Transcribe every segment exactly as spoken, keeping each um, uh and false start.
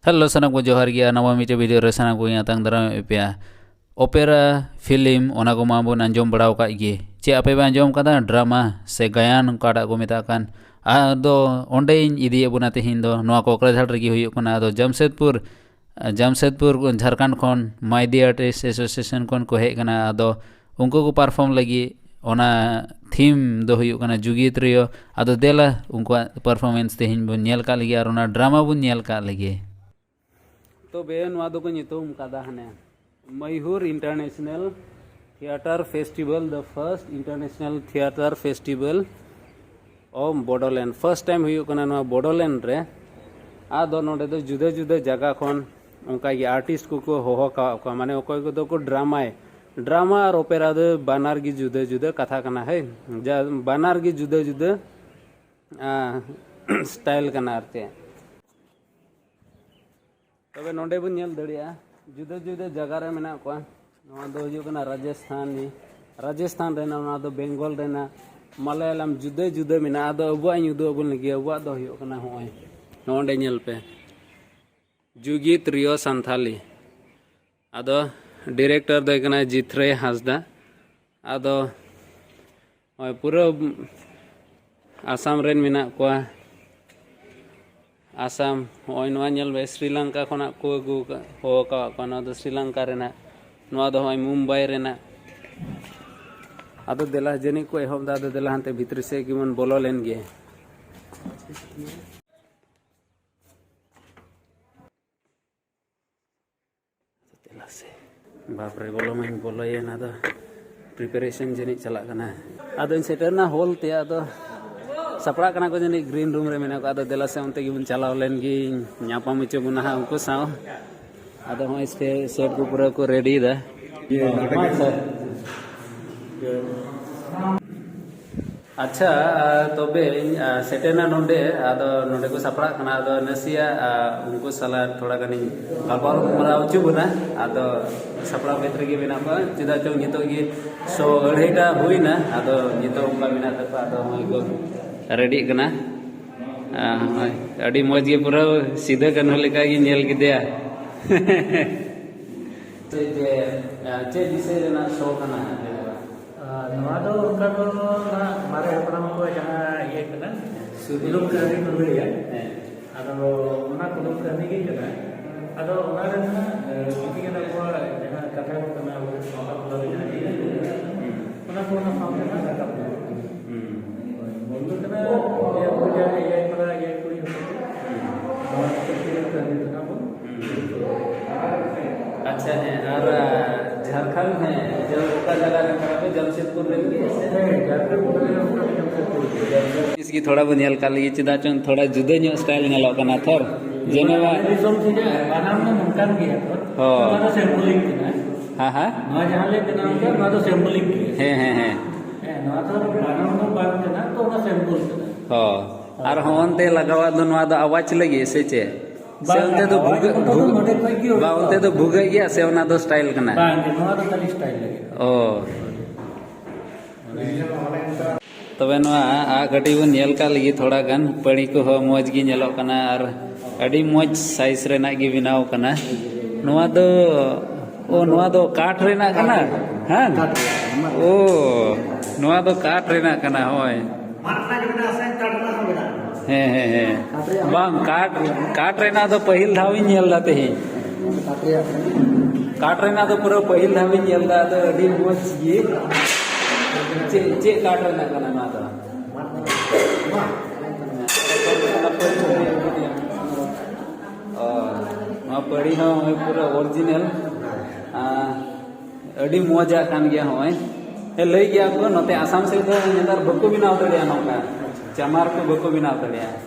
Hello, ᱥᱟᱱᱟᱢ ᱠᱚ ᱡᱚᱦᱟᱨ ᱜᱮᱭᱟ᱾ ᱱᱟᱣᱟ ᱢᱤᱫᱴᱮᱡ ᱵᱷᱤᱰᱤᱭᱳ ᱨᱮ ᱥᱟᱱᱟᱢ ᱠᱚᱧ ᱟᱛᱟᱝ ᱫᱟᱨᱟᱢᱮᱫ ᱯᱮᱭᱟ᱾ ᱚᱯᱮᱨᱟ ᱯᱷᱤᱞᱢ, ᱚᱱᱟ ᱠᱚ ᱢᱟᱵᱚᱱ ᱟᱸᱡᱚᱢ ᱵᱟᱲᱟ ᱟᱠᱟᱫ ᱜᱮ᱾ ᱪᱮᱫ ᱟᱯᱮ ᱯᱮ ᱟᱸᱡᱚᱢ ᱟᱠᱟᱫᱟ? ᱰᱨᱟᱢᱟ ᱥᱮ ᱜᱟᱭᱟᱱ, ᱚᱠᱟᱴᱟᱜ ᱠᱚ ᱢᱮᱛᱟᱜ ᱠᱟᱱ? ᱟᱫᱚ ᱚᱸᱰᱮᱧ ᱤᱫᱤᱭᱮᱫ ᱵᱚᱱᱟ ᱛᱮᱦᱮᱧ ᱫᱚ, ᱱᱚᱣᱟ ᱠᱚᱠᱨᱟᱡᱷᱟᱲ ᱨᱮᱜᱮ ᱦᱩᱭᱩᱜ ᱠᱟᱱᱟ᱾ ᱟᱫᱚ ᱡᱟᱢᱥᱮᱫᱽᱯᱩᱨ, ᱡᱟᱢᱥᱮᱫᱽᱯᱩᱨ, ᱡᱷᱟᱲᱠᱷᱚᱸᱰ ᱠᱷᱚᱱ ᱢᱟᱭᱫᱤ ᱟᱨᱴᱤᱥᱴ ᱮᱥᱳᱥᱤᱭᱮᱥᱚᱱ ᱠᱷᱚᱱ ᱠᱚ ᱦᱮᱡ ᱟᱠᱟᱱᱟ᱾ ᱟᱫᱚ ᱩᱱᱠᱩ ᱠᱚ ᱯᱟᱨᱯᱷᱚᱨᱢ ᱞᱟᱹᱜᱤᱫ ᱚᱱᱟ ᱛᱷᱤᱢ ᱫᱚ ᱦᱩᱭᱩᱜ ᱠᱟᱱᱟ ᱡᱩᱜᱤ ᱛᱨᱤᱭᱳ᱾ ᱟᱫᱚ ᱫᱮᱞᱟ, ᱩᱱᱠᱩᱣᱟᱜ ᱯᱟᱨᱯᱷᱚᱨᱢᱮᱱᱥ ᱛᱮᱦᱮᱧ ᱵᱚᱱ ᱧᱮᱞ ᱠᱟᱜ ᱞᱮᱜᱮ ᱟᱨ ᱚᱱᱟ ᱰᱨᱟᱢᱟ ᱵᱚᱱ ᱧᱮᱞ ᱠᱟᱜ ᱞᱮᱜᱮ᱾ ᱛᱚᱵᱮ ᱱᱚᱣᱟ ᱫᱚᱠᱚ ᱧᱩᱛᱩᱢ ᱠᱟᱫᱟ ᱦᱟᱱᱮ ᱢᱚᱭᱦᱩᱨ International Theatre Festival, the first international theatre festival of Bodoland. First time ᱦᱩᱭᱩᱜ ᱠᱟᱱᱟ ᱱᱚᱣᱟ ᱵᱳᱰᱳᱞᱮᱱᱰ ᱨᱮ᱾ ᱟᱫᱚ ᱱᱚᱰᱮ ᱫᱚ ᱡᱩᱫᱟᱹ ᱡᱩᱫᱟᱹ ᱡᱟᱭᱜᱟ ᱠᱷᱚᱱ ᱚᱱᱠᱟ ᱜᱮ ᱟᱨᱴᱤᱥᱴ ᱠᱚᱠᱚ ᱦᱚᱦᱚ ᱠᱟᱜ ᱠᱚᱣᱟ, ᱢᱟᱱᱮ ᱚᱠᱚᱭ ᱠᱚᱫᱚ ᱠᱚ ᱰᱨᱟᱢᱟᱭ, ᱰᱨᱟᱢᱟ ᱟᱨ ᱚᱯᱮᱨᱟ ᱫᱚ ᱵᱟᱱᱟᱨ ᱜᱮ ᱡᱩᱫᱟᱹ ᱡᱩᱫᱟᱹ ᱠᱟᱛᱷᱟ ᱠᱟᱱᱟ, ᱦᱮᱸ, ᱡᱟ ᱵᱟᱱᱟᱨ ᱜᱮ ᱡᱩᱫᱟᱹ ᱡᱩᱫᱟᱹ ᱥᱴᱟᱭᱤᱞ ᱠᱟᱱᱟ ᱟᱨ ᱪᱮᱫ᱾ ᱛᱚᱵᱮ ᱱᱚᱰᱮ ᱵᱚᱱ ᱧᱮᱞ ᱫᱟᱲᱮᱭᱟᱜᱼᱟ, ᱡᱩᱫᱟᱹ ᱡᱩᱫᱟᱹ ᱡᱟᱭᱜᱟ ᱨᱮ ᱢᱮᱱᱟᱜ ᱠᱚᱣᱟ᱾ ᱱᱚᱣᱟ ᱫᱚ ᱦᱩᱭᱩᱜ ᱠᱟᱱᱟ ᱨᱟᱡᱚᱥᱛᱷᱟᱱᱤ, ᱨᱟᱡᱚᱥᱛᱷᱟᱱ ᱨᱮᱱᱟᱜ, ᱱᱚᱣᱟ ᱫᱚ ᱵᱮᱝᱜᱚᱞ ᱨᱮᱱᱟᱜ, ᱢᱟᱞᱟᱭᱟᱞᱟᱢ, ᱡᱩᱫᱟᱹ ᱡᱩᱫᱟᱹ ᱢᱮᱱᱟᱜᱼᱟ᱾ ᱟᱫᱚ ᱟᱵᱚᱣᱟᱜ ᱤᱧ ᱩᱫᱩᱜ ᱟᱵᱚᱱ ᱞᱟᱹᱜᱤᱫ᱾ ᱟᱵᱚᱣᱟᱜ ᱫᱚ ᱦᱩᱭᱩᱜ ᱠᱟᱱᱟ ᱱᱚᱜᱼᱚᱭ ᱱᱚᱰᱮ ᱧᱮᱞ ᱯᱮ, ᱡᱩᱜᱤ ᱛᱨᱤᱭᱳ ᱥᱟᱱᱛᱷᱟᱞᱤ᱾ ᱟᱫᱚ ᱰᱤᱨᱮᱠᱴᱚᱨ ᱫᱚᱭ ᱠᱟᱱᱟᱭ ᱡᱤᱛᱷᱨᱟᱹᱭ ᱦᱟᱸᱥᱫᱟ᱾ ᱟᱫᱚ ᱱᱚᱜᱼᱚᱭ ᱯᱩᱨᱟᱹ ᱟᱥᱟᱢ ᱨᱮᱱ ᱢᱮᱱᱟᱜ ᱠᱚᱣᱟ᱾ ᱟᱥᱟᱢ, ᱱᱚᱜᱼᱚᱭ ᱱᱚᱣᱟ ᱧᱮᱞ ᱢᱮ, ᱥᱨᱤᱞᱚᱝᱠᱟ ᱠᱷᱚᱱᱟᱜ ᱠᱚ ᱟᱹᱜᱩ ᱟᱠᱟᱫ, ᱦᱚᱦᱚ ᱟᱠᱟᱫ ᱠᱚᱣᱟ᱾ ᱱᱚᱣᱟ ᱫᱚ ᱥᱨᱤᱞᱚᱝᱠᱟ ᱨᱮᱱᱟᱜ, ᱱᱚᱣᱟ ᱫᱚ ᱱᱚᱜᱼᱚᱭ ᱢᱩᱢᱵᱟᱭ ᱨᱮᱱᱟᱜ᱾ ᱟᱫᱚ ᱫᱮᱞᱟ, ᱡᱟᱹᱱᱤᱡ ᱠᱚ ᱮᱦᱚᱵ ᱮᱫᱟ᱾ ᱟᱫᱚ ᱫᱮᱞᱟ, ᱦᱟᱱᱛᱮ ᱵᱷᱤᱛᱨᱤ ᱥᱮᱫ ᱜᱮᱵᱚᱱ ᱵᱚᱞᱚ ᱞᱮᱱ ᱜᱮ᱾ ᱫᱮᱞᱟ ᱥᱮ᱾ ᱵᱟᱯᱨᱮ, ᱵᱚᱞᱚ ᱢᱟᱧ ᱵᱚᱞᱚᱭᱮᱱ, ᱟᱫᱚ ᱯᱨᱤᱯᱟᱨᱮᱥᱚᱱ ᱡᱟᱹᱱᱤᱡ ᱪᱟᱞᱟᱜ ᱠᱟᱱᱟ᱾ ᱟᱫᱚᱧ ᱥᱮᱴᱮᱨᱱᱟ ᱦᱚᱞ ᱛᱮ, ᱟᱫᱚ ᱥᱟᱯᱲᱟᱜ ᱠᱟᱱᱟ ᱠᱚ ᱡᱟᱹᱱᱤᱡ, ᱜᱨᱤᱱ ᱨᱩᱢ ᱨᱮ ᱢᱮᱱᱟᱜ ᱠᱚᱣᱟ᱾ ᱟᱫᱚ ᱫᱮᱞᱟ ᱥᱮ, ᱚᱱᱛᱮ ᱜᱮᱵᱚᱱ ᱪᱟᱞᱟᱣ ᱞᱮᱱ ᱜᱮ, ᱧᱟᱯᱟᱢ ᱦᱚᱪᱚ ᱵᱚᱱᱟ ᱦᱟᱸᱜ ᱩᱱᱠᱩ ᱥᱟᱶ᱾ ᱟᱫᱚ ᱦᱚᱸᱜᱼᱚᱭ ᱥᱮ-, ᱥᱮᱴ ᱠᱚ ᱯᱩᱨᱟᱹ ᱠᱚ ᱨᱮᱰᱤᱭᱮᱫᱟ᱾ ᱟᱪᱪᱷᱟ, ᱛᱚᱵᱮ ᱤᱧ, ᱟ, ᱥᱮᱴᱮᱨᱱᱟ ᱱᱚᱰᱮ, ᱟᱫᱚ ᱱᱚᱰᱮ ᱠᱚ ᱥᱟᱯᱲᱟᱜ ᱠᱟᱱᱟ, ᱟᱫᱚ ᱱᱟᱥᱮᱭᱟᱜ, ᱟ, ᱩᱱᱠᱩ ᱥᱟᱞᱟᱜ ᱛᱷᱚᱲᱟ ᱜᱟᱱᱤᱧ ᱜᱟᱞᱢᱟᱨᱟᱣ ᱦᱚᱪᱚ ᱵᱚᱱᱟ᱾ ᱟᱫᱚ ᱥᱟᱯᱲᱟᱣ ᱵᱷᱤᱛ ᱨᱮᱜᱮ ᱢᱮᱱᱟᱜ ᱠᱚᱣᱟ, ᱪᱮᱫᱟᱜ ᱪᱚᱝ ᱱᱤᱛᱚᱜ ᱜᱮ ᱥᱚ ᱟᱹᱲᱟᱹᱭᱴᱟ ᱦᱩᱭᱱᱟ, ᱟᱫᱚ ᱱᱤᱛᱚᱜ ᱚᱱᱠᱟ ᱢᱮᱱᱟᱜ ᱛᱟᱠᱚᱣᱟ, ᱟᱫᱚ ᱱᱚᱜᱼᱚᱭ ᱠᱚ ᱨᱮᱰᱤᱜ ᱠᱟᱱᱟ᱾ ᱟᱹᱰᱤ ᱢᱚᱡᱽ ᱜᱮ, ᱯᱩᱨᱟᱹ ᱥᱤᱫᱷᱟᱹ ᱠᱟᱹᱱᱦᱩ ᱞᱮᱠᱟ ᱜᱮ ᱧᱮᱞ ᱠᱮᱫᱮᱭᱟ᱾ ᱪᱮᱫ ᱡᱮ, ᱪᱮᱫ ᱵᱤᱥᱚᱭ ᱨᱮᱱᱟᱜ ᱥᱳ ᱠᱟᱱᱟ? ᱟᱨ ᱱᱚᱣᱟ ᱫᱚ ᱚᱱᱠᱟ ᱫᱚ ᱱᱟᱦᱟᱜ ᱢᱟᱨᱮ ᱦᱟᱯᱲᱟᱢ ᱠᱚ ᱡᱟᱦᱟᱸ ᱤᱭᱟᱹ ᱠᱟᱱᱟ, ᱥᱩᱫᱷᱤᱨ ᱠᱩᱫᱩᱢ ᱠᱟᱹᱦᱱᱤ ᱠᱚ ᱞᱟᱹᱭᱟ᱾ ᱦᱮᱸ᱾ ᱟᱫᱚ ᱚᱱᱟ ᱠᱩᱫᱩᱢ ᱠᱟᱹᱦᱱᱤ ᱜᱮ ᱠᱟᱱᱟ᱾ ᱟᱫᱚ ᱚᱱᱟ ᱨᱮ ᱱᱟᱦᱟᱜ, ᱮ, ᱡᱩᱫᱤ ᱜᱟᱱ ᱟᱵᱚᱣᱟᱜ ᱡᱟᱦᱟᱸ ᱠᱟᱛᱷᱟ ᱠᱚ ᱠᱟᱱᱟ, ᱟᱵᱚ ᱥᱟᱶᱛᱟ ᱯᱟᱲᱟ ᱨᱮ ᱡᱟᱦᱟᱸ ᱤᱭᱟᱹ ᱠᱚ ᱢᱮᱱᱟᱜᱼᱟ, ᱦᱩᱸ᱾ ᱚᱱᱟ ᱠᱚ ᱚᱱᱟ ᱥᱟᱶᱛᱮ ᱱᱟᱦᱟᱜ ᱨᱟᱠᱟᱵ ᱦᱩᱭᱩᱜᱼᱟ᱾ ᱦᱩᱸ᱾ ᱢᱩᱞ ᱫᱚ ᱠᱟᱱᱟ, ᱡᱮ ᱟᱵᱚ ᱡᱟᱦᱟᱸ ᱮᱭᱟᱭ ᱯᱟᱲᱟ ᱮᱭᱟᱭ ᱠᱩᱲᱤ ᱦᱚᱯᱚᱱ ᱠᱚ, ᱦᱩᱸ᱾ ᱱᱚᱣᱟ ᱠᱚ ᱠᱟᱹᱦᱱᱤ ᱠᱟᱱᱟ ᱵᱚᱱ᱾ ᱟᱪᱪᱷᱟ, ᱦᱮᱸ, ᱟᱨ, ᱟ, ᱡᱷᱟᱲᱠᱷᱚᱸᱰ, ᱦᱮᱸ, ᱡᱮ ᱚᱠᱟ ᱡᱟᱭᱜᱟ ᱨᱮᱱ ᱠᱟᱱᱟ ᱯᱮ? ᱡᱟᱢᱥᱮᱫᱽᱯᱩᱨ ᱨᱮᱱ ᱜᱮ ᱥᱮ? ᱦᱮᱸ, ᱡᱷᱟᱲᱠᱷᱚᱸᱰ ᱯᱚᱱᱚᱛ ᱨᱮᱱ ᱠᱟᱱᱟ ᱡᱟᱢᱥᱮᱫᱽᱯᱩᱨ᱾ ᱡᱟᱢᱥᱮᱫᱽᱯᱩᱨ᱾ ᱤᱥ ᱜᱮ ᱛᱷᱚᱲᱟ ᱵᱚᱱ ᱧᱮᱞ ᱠᱟᱜ ᱞᱮᱜᱮ, ᱪᱮᱫᱟᱜ ᱪᱚᱝ ᱛᱷᱚᱲᱟ ᱡᱩᱫᱟᱹ ᱧᱚᱜ style ᱧᱮᱞᱚᱜ ᱠᱟᱱᱟ ᱛᱷᱚᱨ᱾ ᱡᱮ ᱱᱚᱣᱟ ᱫᱤᱥᱚᱢ ᱥᱮ ᱡᱟᱦᱟᱸ ᱵᱟᱱᱟᱢ ᱫᱚ ᱱᱚᱝᱠᱟᱱ ᱜᱮᱭᱟ ᱛᱚ᱾ ᱦᱚᱸ᱾ ᱱᱚᱣᱟ ᱫᱚ symbolic ᱠᱟᱱᱟ᱾ ᱦᱮᱸ, ᱦᱮᱸ᱾ ᱱᱚᱣᱟ ᱡᱟᱦᱟᱸ ᱞᱮ ᱵᱮᱱᱟᱣ ᱮᱫᱟ, ᱱᱚᱣᱟ ᱫᱚ symbolic ᱜᱮᱭᱟ᱾ ᱦᱮᱸ, ᱦᱮᱸ, ᱦᱮᱸ᱾ ᱦᱮᱸ, ᱱᱚᱣᱟ ᱫᱚ ᱵᱟᱱᱟᱢ ᱫᱚ ᱵᱟᱝ ᱠᱟᱱᱟ, ᱛᱚ ᱚᱱᱟ symbol ᱠᱟᱱᱟ᱾ ᱦᱚᱸ᱾ ᱟᱨ ᱦᱚᱸ ᱚᱱᱛᱮ ᱞᱟᱜᱟᱣᱟᱜ ᱫᱚ ᱱᱚᱣᱟ ᱫᱚ ᱟᱣᱟᱡᱽ ᱞᱟᱹᱜᱤᱫ ᱥᱮ ᱪᱮᱫ? ᱥᱮ ᱵᱟᱝ, ᱚᱱᱛᱮ ᱫᱚ ᱟᱣᱟᱡᱽ ᱵᱷᱩᱜᱟᱹᱜ, ᱠᱚᱫᱚ ᱵᱷᱩᱜᱟᱹᱜ, ᱱᱚᱰᱮ ᱠᱷᱚᱡ ᱜᱮ ᱵᱟᱝ, ᱩᱰᱩᱠᱚᱜᱼᱟ᱾ ᱚᱱᱛᱮ ᱫᱚ ᱵᱷᱩᱜᱟᱹᱜ ᱜᱮᱭᱟ ᱥᱮ ᱚᱱᱟ ᱫᱚ style ᱠᱟᱱᱟ? ᱵᱟᱝ ᱜᱮ, ᱱᱚᱣᱟ ᱫᱚ ᱠᱷᱟᱹᱞᱤ style ᱞᱟᱹᱜᱤᱫ᱾ ᱚ᱾ ᱛᱚᱵᱮ ᱱᱚᱣᱟ ᱟᱜ ᱜᱟᱹᱰᱤ ᱵᱚᱱ ᱧᱮᱞ ᱠᱟᱜ ᱞᱟᱹᱜᱤᱫ ᱛᱷᱚᱲᱟ ᱜᱟᱱ, ᱯᱟᱹᱲᱤ ᱠᱚᱦᱚᱸ ᱢᱚᱡᱽ ᱜᱮ ᱧᱮᱞᱚᱜ ᱠᱟᱱᱟ ᱟᱨ ᱟᱹᱰᱤ ᱢᱚᱡᱽ size ᱨᱮᱱᱟᱜ ᱜᱮ ᱵᱮᱱᱟᱣ ᱠᱟᱱᱟ᱾ ᱱᱚᱣᱟ ᱫᱚ, ᱚ, ᱱᱚᱣᱟ ᱫᱚ ᱠᱟᱴ ᱨᱮᱱᱟᱜ ᱠᱟᱱᱟ? ᱦᱮᱸ? ᱠᱟᱴ ᱨᱮᱱᱟᱜ ᱠᱟᱱᱟ᱾ ᱚ, ᱱᱚᱣᱟ ᱫᱚ ᱠᱟᱴ ᱨᱮᱱᱟᱜ ᱠᱟᱱᱟ, ᱦᱳᱭ᱾ ᱢᱟᱫ ᱨᱮᱱᱟᱜ ᱜᱮ ᱢᱮᱱᱟᱜᱼᱟ ᱥᱮ ᱠᱟᱴ ᱨᱮᱱᱟᱜ ᱦᱚᱸ ᱢᱮᱱᱟᱜᱼᱟ? ᱦᱮᱸ, ᱦᱮᱸ, ᱦᱮᱸ᱾ ᱠᱟᱴ ᱨᱮᱭᱟᱜ ᱦᱚᱸ᱾ ᱵᱟᱝ, ᱠᱟᱴ, ᱠᱟᱴ ᱨᱮᱱᱟᱜ ᱫᱚ ᱯᱟᱹᱦᱤᱞ ᱫᱷᱟᱣ ᱤᱧ ᱧᱮᱞ ᱮᱫᱟ ᱛᱮᱦᱮᱧ᱾ ᱠᱟᱴ ᱨᱮᱭᱟᱜ ᱠᱟᱱᱟ᱾ ᱠᱟᱴ ᱨᱮᱱᱟᱜ ᱫᱚ ᱯᱩᱨᱟᱹ ᱯᱟᱹᱦᱤᱞ ᱫᱷᱟᱣ ᱤᱧ ᱧᱮᱞ ᱮᱫᱟ, ᱟᱫᱚ ᱟᱹᱰᱤ ᱢᱚᱡᱽ ᱜᱮ᱾ ᱪᱮᱫ, ᱪᱮᱫ ᱠᱟᱴ ᱨᱮᱱᱟᱜ ᱠᱟᱱᱟ ᱱᱚᱣᱟ ᱫᱚ? ᱢᱟᱫ ᱨᱮᱱᱟᱜ᱾ ᱚ, ᱱᱚᱣᱟ ᱯᱟᱹᱲᱤ ᱦᱚᱸ ᱱᱚᱜᱼᱚᱭ ᱯᱩᱨᱟᱹ original᱾ ᱟᱨ ᱟᱹᱰᱤ ᱢᱚᱡᱟᱜ ᱠᱟᱱ ᱜᱮᱭᱟ ᱱᱚᱜᱼᱚᱭ᱾ ᱮ, ᱞᱟᱹᱭ ᱜᱮᱭᱟ ᱠᱚ ᱱᱚᱛᱮ ᱟᱥᱟᱢ ᱥᱮᱫ ᱫᱚ ᱱᱮᱛᱟᱨ ᱵᱟᱠᱚ ᱵᱮᱱᱟᱣ ᱫᱟᱲᱮᱭᱟᱜᱼᱟ ᱱᱚᱝᱠᱟ᱾ ᱪᱟᱢᱟᱨ ᱠᱚ ᱵᱟᱠᱚ ᱵᱮᱱᱟᱣ ᱫᱟᱲᱮᱭᱟᱜᱼᱟ᱾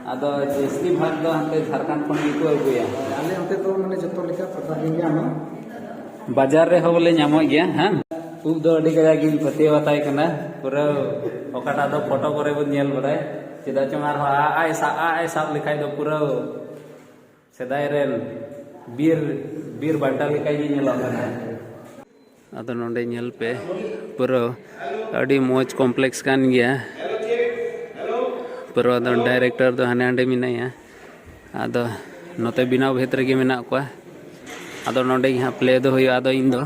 ᱟᱫᱚ ᱡᱟᱹᱥᱛᱤ ᱵᱷᱟᱜᱽ ᱫᱚ ᱦᱟᱱᱛᱮ ᱡᱷᱟᱲᱠᱷᱚᱸᱰ ᱠᱷᱚᱱ ᱜᱮᱠᱚ ᱟᱹᱜᱩᱭᱟ᱾ ᱟᱞᱮ ᱚᱱᱛᱮ ᱫᱚ ᱢᱟᱱᱮ ᱡᱚᱛᱚ ᱞᱮᱠᱟ ᱯᱟᱛᱟ ᱜᱮ ᱧᱟᱢᱟ᱾ ᱵᱟᱡᱟᱨ ᱨᱮᱦᱚᱸ ᱵᱚᱞᱮ ᱧᱟᱢᱚᱜ ᱜᱮᱭᱟ, ᱦᱮᱸ? ᱩᱵ ᱫᱚ ᱟᱹᱰᱤ ᱠᱟᱡᱟᱠ ᱜᱤᱧ ᱯᱟᱹᱛᱭᱟᱹᱣ ᱟᱛᱟᱭ ᱠᱟᱱᱟ᱾ ᱯᱩᱨᱟᱹ ᱚᱠᱟᱴᱟᱜ ᱫᱚ ᱯᱷᱳᱴᱳ ᱠᱚᱨᱮ ᱵᱚᱱ ᱧᱮᱞ ᱵᱟᱲᱟᱭ᱾ ᱪᱮᱫᱟᱜ ᱪᱚᱝ ᱟᱨᱦᱚᱸ ᱟᱜ ᱟᱭ ᱥᱟᱵ, ᱟᱜ ᱟᱭ ᱥᱟᱵ ᱞᱮᱠᱷᱟᱡ ᱫᱚ ᱯᱩᱨᱟᱹ ᱥᱮᱫᱟᱭ ᱨᱮᱱ ᱵᱤᱨ, ᱵᱤᱨ ᱵᱟᱱᱴᱟ ᱞᱮᱠᱟ ᱜᱮ ᱧᱮᱞᱚᱜ ᱠᱟᱱᱟ᱾ ᱟᱫᱚ ᱱᱚᱰᱮ ᱧᱮᱞ ᱯᱮ, ᱯᱩᱨᱟᱹ ᱟᱹᱰᱤ ᱢᱚᱡᱽ complex ᱠᱟᱱ ᱜᱮᱭᱟ᱾ ᱯᱟᱹᱨᱣᱟ ᱫᱚ ᱰᱟᱭᱨᱮᱠᱴᱚᱨ ᱫᱚ ᱦᱟᱱᱮ ᱦᱟᱸᱰᱮ ᱢᱮᱱᱟᱭᱟ᱾ ᱟᱫᱚ ᱱᱚᱛᱮ ᱵᱮᱱᱟᱣ ᱵᱷᱮᱫ ᱨᱮᱜᱮ ᱢᱮᱱᱟᱜ ᱠᱚᱣᱟ᱾ ᱟᱫᱚ ᱱᱚᱰᱮ ᱜᱮ ᱦᱟᱸᱜ ᱯᱞᱮ ᱫᱚ ᱦᱩᱭᱩᱜᱼᱟ᱾ ᱟᱫᱚ ᱤᱧ ᱫᱚ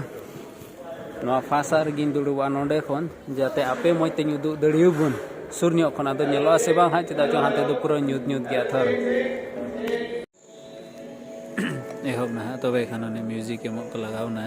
ᱱᱚᱣᱟ ᱯᱷᱟᱥᱟ ᱨᱮᱜᱮᱧ ᱫᱩᱲᱩᱵᱚᱜᱼᱟ ᱱᱚᱰᱮ ᱠᱷᱚᱱ, ᱡᱟᱛᱮ ᱟᱯᱮ ᱢᱚᱡᱽ ᱛᱮᱧ ᱩᱫᱩᱜ ᱫᱟᱲᱮᱭᱟᱵᱚᱱ ᱥᱩᱨ ᱧᱚᱜ ᱠᱷᱚᱱ᱾ ᱟᱫᱚ ᱧᱮᱞᱚᱜᱼᱟ ᱥᱮ ᱵᱟᱝ ᱦᱟᱸᱜ, ᱪᱮᱫᱟᱜ ᱪᱚ ᱦᱟᱱᱛᱮ ᱫᱚ ᱯᱩᱨᱟᱹ ᱧᱩᱛ ᱧᱩᱛ ᱜᱮᱭᱟ ᱛᱷᱚᱨ᱾ ᱮᱦᱚᱵ ᱱᱟ ᱦᱟᱸᱜ, ᱛᱚᱵᱮ ᱠᱷᱟᱱ ᱩᱱᱤ ᱢᱤᱭᱩᱡᱤᱠ ᱮᱢᱚᱜ ᱠᱚ ᱞᱟᱜᱟᱣ ᱱᱟ᱾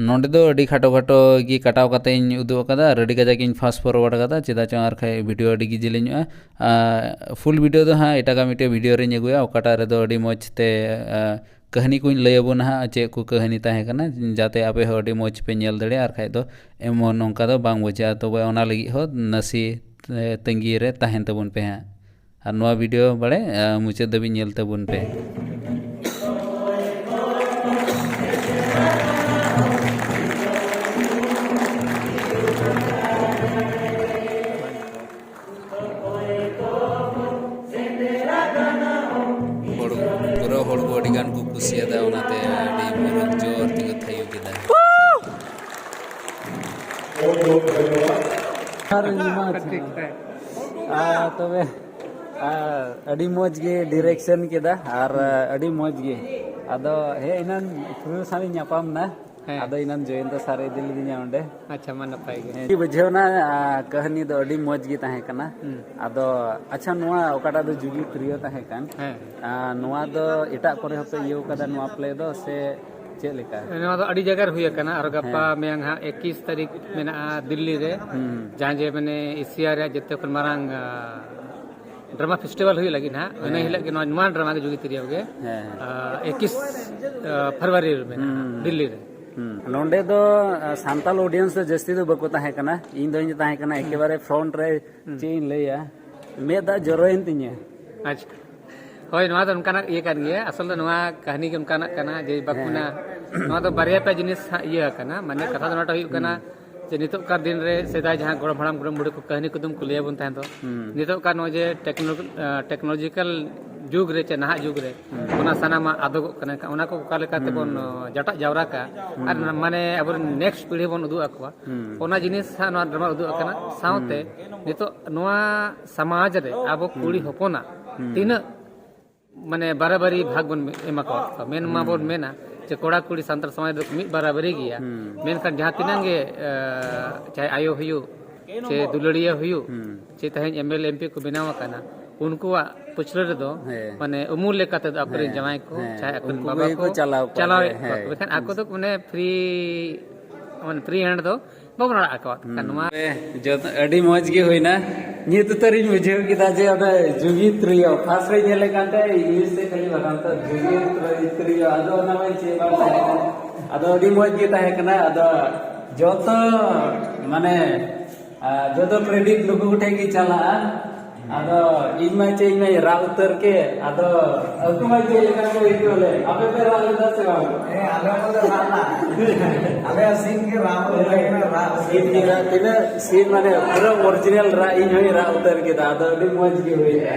ᱱᱚᱰᱮ ᱫᱚ ᱟᱹᱰᱤ ᱠᱷᱟᱴᱚ ᱠᱷᱟᱴᱚ ᱜᱮ ᱠᱟᱴᱟᱣ ᱠᱟᱛᱮ ᱤᱧ ᱩᱫᱩᱜ ᱟᱠᱟᱫᱟ ᱟᱨ ᱟᱹᱰᱤ ᱠᱟᱡᱟᱠ ᱤᱧ ᱯᱷᱟᱥᱴ ᱯᱷᱚᱨᱣᱟᱨᱰ ᱟᱠᱟᱫᱟ, ᱪᱮᱫᱟᱜ ᱪᱚᱝ ᱟᱨ ᱠᱷᱟᱡ ᱵᱷᱤᱰᱤᱭᱳ ᱟᱹᱰᱤ ᱜᱮ ᱡᱮᱞᱮᱧᱚᱜᱼᱟ᱾ ᱟᱨ ᱯᱷᱩᱞ ᱵᱷᱤᱰᱤᱭᱳ ᱫᱚ ᱦᱟᱸᱜ ᱮᱴᱟᱜᱟᱜ ᱢᱤᱫᱴᱮᱡ ᱵᱷᱤᱰᱤᱭᱳ ᱨᱤᱧ ᱟᱹᱜᱩᱭᱟ, ᱚᱠᱟᱴᱟᱜ ᱨᱮᱫᱚ ᱟᱹᱰᱤ ᱢᱚᱡᱽ ᱛᱮ, ᱟᱨ ᱠᱟᱹᱦᱱᱤ ᱠᱚᱧ ᱞᱟᱹᱭ ᱟᱵᱚᱱᱟ ᱦᱟᱸᱜ, ᱪᱮᱫ ᱠᱚ ᱠᱟᱹᱦᱱᱤ ᱛᱟᱦᱮᱸ ᱠᱟᱱᱟ, ᱡᱟᱛᱮ ᱟᱯᱮ ᱦᱚᱸ ᱟᱹᱰᱤ ᱢᱚᱡᱽ ᱯᱮ ᱧᱮᱞ ᱫᱟᱲᱮᱭᱟᱜᱼᱟ᱾ ᱟᱨ ᱠᱷᱟᱡ ᱫᱚ ᱮᱢᱚᱱ ᱱᱚᱝᱠᱟ ᱫᱚ ᱵᱟᱝ ᱵᱩᱡᱷᱟᱹᱜᱼᱟ᱾ ᱛᱚᱵᱮ ᱚᱱᱟ ᱞᱟᱹᱜᱤᱫ ᱦᱚᱸ ᱱᱟᱥᱮ, ᱮ, ᱛᱟᱺᱜᱤ ᱨᱮ ᱛᱟᱦᱮᱱ ᱛᱟᱵᱚᱱ ᱯᱮ ᱦᱟᱸᱜ᱾ ᱟᱨ ᱱᱚᱣᱟ ᱵᱷᱤᱰᱤᱭᱳ ᱵᱟᱲᱮ, ᱮ, ᱢᱩᱪᱟᱹᱫ ᱫᱷᱟᱹᱵᱤᱡ ᱧᱮᱞ ᱛᱟᱵᱚᱱ ᱯᱮ᱾ ᱦᱚᱲ, ᱯᱩᱨᱟᱹ ᱦᱚᱲ ᱠᱚ ᱟᱹᱰᱤ ᱜᱟᱱ ᱠᱚ ᱠᱩᱥᱤᱭᱟᱫᱟ, ᱚᱱᱟᱛᱮ ᱟᱹᱰᱤ ᱢᱩᱨᱩᱠ ᱡᱳᱨ ᱛᱮᱠᱚ ᱛᱷᱟᱭᱚ ᱠᱮᱫᱟ᱾ ᱟᱨ ᱤᱧ ᱢᱟ ᱟᱨ ᱛᱚᱵᱮ, ᱟᱨ ᱟᱹᱰᱤ ᱢᱚᱡᱽ ᱜᱮ ᱰᱤᱨᱮᱠᱥᱚᱱ ᱠᱮᱫᱟ ᱟᱨ ᱟᱹᱰᱤ ᱢᱚᱡᱽ ᱜᱮ᱾ ᱟᱫᱚ ᱦᱮᱡ ᱮᱱᱟᱱ ᱠᱨᱩ ᱥᱟᱶ ᱤᱧ ᱧᱟᱯᱟᱢ ᱮᱱᱟ᱾ ᱦᱮᱸ᱾ ᱟᱫᱚ ᱤᱱᱟᱹᱱ ᱡᱚᱭᱚᱱᱛᱚ ᱥᱟᱨ ᱤᱫᱤ ᱞᱤᱫᱤᱧᱟ ᱚᱸᱰᱮ᱾ ᱟᱪᱪᱷᱟ, ᱢᱟ ᱱᱟᱯᱟᱭ ᱜᱮ᱾ ᱦᱮᱸ, ᱵᱩᱡᱷᱟᱹᱣ ᱮᱱᱟ᱾ ᱟᱨ ᱠᱟᱹᱦᱱᱤ ᱫᱚ ᱟᱹᱰᱤ ᱢᱚᱡᱽ ᱜᱮ ᱛᱟᱦᱮᱸ ᱠᱟᱱᱟ᱾ ᱦᱩᱸ᱾ ᱟᱫᱚ ᱟᱪᱪᱷᱟ, ᱱᱚᱣᱟ ᱚᱠᱟᱴᱟᱜ ᱫᱚ ᱡᱩᱜᱤ ᱛᱨᱤᱭᱳ ᱛᱟᱦᱮᱸ ᱠᱟᱱ, ᱦᱮᱸ᱾ ᱟᱨ ᱱᱚᱣᱟ ᱫᱚ ᱮᱴᱟᱜ ᱠᱚᱨᱮ ᱦᱚᱸᱯᱮ ᱤᱭᱟᱹ ᱠᱟᱫᱟ ᱱᱚᱣᱟ ᱯᱞᱮ ᱫᱚ, ᱥᱮ ᱪᱮᱫ ᱞᱮᱠᱟ? ᱱᱚᱣᱟ ᱫᱚ ᱟᱹᱰᱤ ᱡᱟᱭᱜᱟ ᱨᱮ ᱦᱩᱭ ᱟᱠᱟᱱᱟ, ᱟᱨ ᱜᱟᱯᱟ ᱦᱮᱸ᱾ ᱢᱮᱭᱟᱝ ᱦᱟᱸᱜ ᱮᱠᱤᱥ ᱛᱟᱹᱨᱤᱠᱷ ᱢᱮᱱᱟᱜᱼᱟ ᱫᱤᱞᱞᱤ ᱨᱮ, ᱦᱩᱸ᱾ ᱡᱟᱦᱟᱸ ᱡᱮ ᱢᱟᱱᱮ ᱮᱥᱤᱭᱟ ᱨᱮᱭᱟᱜ ᱡᱚᱛᱚ ᱠᱷᱚᱱ ᱢᱟᱨᱟᱝ ᱰᱨᱟᱢᱟ ᱯᱷᱮᱥᱴᱤᱵᱷᱟᱞ ᱦᱩᱭᱩᱜ ᱞᱟᱹᱜᱤᱫ ᱦᱟᱸᱜ, ᱤᱱᱟᱹ ᱦᱮᱸ᱾ ᱦᱤᱞᱳᱜ ᱜᱮ ᱱᱚᱣᱟ, ᱱᱚᱣᱟ ᱰᱨᱟᱢᱟ ᱜᱮ ᱡᱩᱜᱤ ᱛᱤᱨᱭᱳ ᱜᱮ ᱦᱮᱸ᱾ ᱮᱠᱤᱥ ᱯᱷᱮᱵᱽᱨᱩᱣᱟᱨᱤ ᱨᱮ ᱢᱮᱱᱟᱜᱼᱟ ᱦᱩᱸ᱾ ᱫᱤᱞᱞᱤ ᱨᱮ᱾ ᱦᱩᱸ᱾ ᱱᱚᱰᱮ ᱫᱚ ᱥᱟᱱᱛᱟᱲ ᱚᱰᱤᱭᱮᱱᱥ ᱫᱚ ᱡᱟᱹᱥᱛᱤ ᱫᱚ ᱵᱟᱠᱚ ᱛᱟᱦᱮᱸ ᱠᱟᱱᱟ᱾ ᱤᱧ ᱫᱚᱧ ᱛᱟᱦᱮᱸ ᱠᱟᱱᱟ ᱮᱠᱮᱵᱟᱨᱮ ᱯᱷᱨᱚᱱᱴ ᱨᱮ᱾ ᱪᱮᱫ ᱤᱧ ᱞᱟᱹᱭᱟ, ᱢᱮᱫ ᱫᱟᱜ ᱡᱚᱨᱚᱭᱮᱱ ᱛᱤᱧᱟᱹ᱾ ᱟᱪᱪᱷᱟ, ᱦᱳᱭ, ᱱᱚᱣᱟ ᱫᱚ ᱚᱱᱠᱟᱱᱟᱜ ᱤᱭᱟᱹ ᱠᱟᱱ ᱜᱮᱭᱟ᱾ ᱟᱥᱚᱞ ᱫᱚ ᱱᱚᱣᱟ ᱠᱟᱹᱦᱱᱤ ᱜᱮ ᱚᱱᱠᱟᱱᱟᱜ ᱠᱟᱱᱟ ᱡᱮ ᱵᱟᱠᱚ ᱦᱮᱸ᱾ ᱢᱮᱱᱟ, ᱱᱚᱣᱟ ᱫᱚ ᱵᱟᱨᱭᱟ ᱯᱮᱭᱟ ᱡᱤᱱᱤᱥ ᱦᱟᱸᱜ ᱤᱭᱟᱹ ᱟᱠᱟᱱᱟ᱾ ᱢᱟᱱᱮ ᱠᱟᱛᱷᱟ ᱫᱚ ᱱᱚᱣᱟᱴᱟᱜ ᱦᱩᱭᱩᱜ ᱠᱟᱱᱟ ᱡᱮ ᱱᱤᱛᱚᱜ ᱠᱟᱨ ᱫᱤᱱ ᱨᱮ ᱥᱮᱫᱟᱭ ᱡᱟᱦᱟᱸ ᱜᱚᱲᱚᱢ ᱦᱟᱲᱟᱢ ᱜᱚᱲᱚᱢ ᱵᱩᱲᱦᱤ ᱠᱚ ᱠᱟᱹᱦᱱᱤ ᱠᱩᱫᱩᱢ ᱠᱚ ᱞᱟᱹᱭᱟᱵᱚᱱ ᱛᱟᱦᱮᱸ ᱫᱚ, ᱦᱩᱸ᱾ ᱱᱤᱛᱚᱜ ᱠᱟᱨ ᱱᱚᱜᱼᱚᱭ ᱡᱮ ᱴᱮᱠᱱᱳ-, ᱴᱮᱠᱱᱳᱞᱚᱡᱤᱠᱟᱞ ᱡᱩᱜᱽ ᱨᱮ ᱪᱮ ᱱᱟᱦᱟᱜ ᱡᱩᱜᱽ ᱨᱮ ᱚᱱᱟ ᱥᱟᱱᱟᱢᱟᱜ ᱟᱫᱚᱜᱚᱜ ᱠᱟᱱᱟ᱾ ᱮᱱᱠᱷᱟᱱ ᱚᱱᱟ ᱠᱚ ᱚᱠᱟ ᱞᱮᱠᱟ ᱛᱮᱵᱚᱱ ᱡᱟᱴᱟᱜ ᱡᱟᱣᱨᱟ ᱠᱟᱜᱼᱟ ᱟᱨ ᱢᱟᱱᱮ ᱟᱵᱚᱨᱮᱱ ᱱᱮᱠᱥᱴ ᱯᱤᱲᱦᱤ ᱵᱚᱱ ᱩᱫᱩᱜ ᱟᱠᱚᱣᱟ, ᱦᱩᱸ᱾ ᱚᱱᱟ ᱡᱤᱱᱤᱥ ᱦᱟᱸᱜ ᱱᱚᱣᱟ ᱰᱨᱟᱢᱟ ᱩᱫᱩᱜ ᱟᱠᱟᱱᱟ᱾ ᱥᱟᱶᱛᱮ ᱱᱤᱛᱚᱜ ᱱᱚᱣᱟ ᱥᱚᱢᱟᱡᱽ ᱨᱮ ᱟᱵᱚ ᱠᱩᱲᱤ ᱦᱚᱯᱚᱱᱟᱜ ᱦᱩᱸ᱾ ᱛᱤᱱᱟᱹᱜ ᱢᱟᱱᱮ ᱵᱟᱨᱟᱵᱟᱨᱤ ᱵᱷᱟᱜᱽ ᱵᱚᱱ ᱮᱢᱟ ᱠᱚᱣᱟ᱾ ᱢᱮᱱ ᱢᱟᱵᱚᱱ ᱢᱮᱱᱟ ᱡᱮ ᱠᱚᱲᱟ ᱠᱩᱲᱤ ᱥᱟᱱᱛᱟᱲ ᱥᱚᱢᱟᱡᱽ ᱨᱮᱫᱚ ᱢᱤᱫ ᱵᱟᱨᱟᱵᱟᱨᱤ ᱜᱮᱭᱟ, ᱦᱩᱸ᱾ ᱢᱮᱱᱠᱷᱟᱱ ᱡᱟᱦᱟᱸ ᱛᱤᱱᱟᱹᱜ ᱜᱮ ᱮ, ᱪᱟᱦᱮ ᱟᱭᱳ ᱦᱩᱭᱩᱜ ᱪᱮ ᱫᱩᱞᱟᱹᱲᱤᱭᱟᱹ ᱦᱩᱭᱩᱜ ᱦᱩᱸ᱾ ᱪᱮ ᱛᱮᱦᱮᱧ M L A M P ᱠᱚ ᱵᱮᱱᱟᱣ ᱟᱠᱟᱱᱟ, ᱩᱱᱠᱩᱣᱟᱜ ᱯᱩᱪᱷᱞᱟᱹ ᱨᱮᱫᱚ ᱦᱮᱸ᱾ ᱢᱟᱱᱮ ᱩᱢᱩᱞ ᱞᱮᱠᱟ ᱛᱮᱫᱚ ᱟᱠᱚᱨᱮᱱ ᱦᱮᱸ, ᱡᱟᱶᱟᱭ ᱠᱚ ᱦᱮᱸ᱾ ᱪᱟᱦᱮ ᱟᱠᱚᱨᱮᱱ ᱩᱱᱠᱩ ᱵᱟᱵᱟ ᱜᱮᱠᱚ ᱠᱚ ᱪᱟᱞᱟᱣ ᱠᱚᱣᱟ, ᱪᱟᱞᱟᱣᱮᱫ ᱦᱮᱸ, ᱠᱚᱣᱟ ᱦᱮᱸ᱾ ᱠᱚ᱾ ᱢᱮᱱᱠᱷᱟᱱ ᱟᱠᱚ ᱫᱚ ᱢᱟᱱᱮ ᱯᱷᱨᱤ, ᱢᱟᱱᱮ ᱯᱷᱨᱤ ᱦᱮᱱᱰ ᱫᱚ ᱵᱟᱵᱚᱱ ᱟᱲᱟᱜ ᱟᱠᱚᱣᱟ᱾ ᱱᱚᱣᱟ ᱡᱚᱛᱚ ᱟᱹᱰᱤ ᱢᱚᱡᱽ ᱜᱮ ᱦᱩᱭᱱᱟ᱾ ᱱᱤᱛ ᱩᱛᱟᱹᱨᱤᱧ ᱵᱩᱡᱷᱟᱹᱣ ᱠᱮᱫᱟ ᱡᱮ ᱚᱱᱟ ᱡᱩᱜᱤ ᱛᱨᱤᱭᱳ ᱯᱷᱟᱥᱴ ᱨᱮ ᱧᱮᱞᱮ ᱠᱟᱱ ᱛᱟᱦᱮᱸ ᱤᱝᱞᱤᱥ ᱛᱮ ᱠᱷᱟᱹᱞᱤ ᱵᱟᱱᱟᱱ ᱛᱚ ᱡᱩᱜᱤ ᱛᱨᱤᱭᱳ, ᱟᱫᱚ ᱚᱱᱟ ᱢᱟ ᱪᱮᱫ ᱵᱟᱝ ᱛᱟᱦᱮᱸ ᱠᱟᱱᱟ᱾ ᱟᱫᱚ ᱟᱹᱰᱤ ᱢᱚᱡᱽ ᱜᱮ ᱛᱟᱦᱮᱸ ᱠᱟᱱᱟ᱾ ᱟᱫᱚ ᱡᱚᱛᱚ ᱢᱟᱱᱮ ᱟᱨ ᱡᱚᱛᱚ ᱠᱨᱮᱰᱤᱴ ᱱᱩᱠᱩ ᱠᱚᱴᱷᱮᱱ ᱜᱮ ᱪᱟᱞᱟᱜᱼᱟ᱾ ᱟᱫᱚ ᱤᱧ ᱢᱟ ᱪᱮᱫ ᱤᱧ ᱢᱟ ᱨᱟᱜ ᱩᱛᱟᱹᱨ ᱠᱮᱫ᱾ ᱟᱫᱚ ᱟᱹᱠᱩ ᱢᱟ ᱪᱮᱫ ᱞᱮᱠᱟ ᱠᱚ ᱟᱹᱭᱠᱟᱹᱣ ᱞᱮᱫ? ᱟᱯᱮ ᱯᱮ ᱨᱟᱜ ᱞᱮᱫᱟ ᱥᱮ ᱵᱟᱝ? ᱦᱮᱸ, ᱟᱞᱮ ᱦᱚᱸᱞᱮ ᱨᱟᱜ ᱞᱮᱫᱟ᱾ ᱟᱞᱮᱭᱟᱜ ᱥᱤᱱ ᱜᱮ ᱨᱟᱜ ᱞᱮᱫᱟ, ᱨᱟᱜ ᱥᱤᱱ ᱜᱮ ᱨᱟᱜ, ᱛᱤᱱᱟᱹᱜ ᱥᱤᱱ ᱢᱟᱱᱮ ᱯᱩᱨᱟᱹ ᱚᱨᱤᱡᱤᱱᱟᱞ ᱨᱟᱜ ᱤᱧ ᱦᱚᱸᱧ ᱨᱟᱜ ᱩᱛᱟᱹᱨ ᱠᱮᱫᱟ᱾ ᱟᱫᱚ ᱟᱹᱰᱤ ᱢᱚᱡᱽ ᱜᱮ ᱦᱩᱭᱱᱟ᱾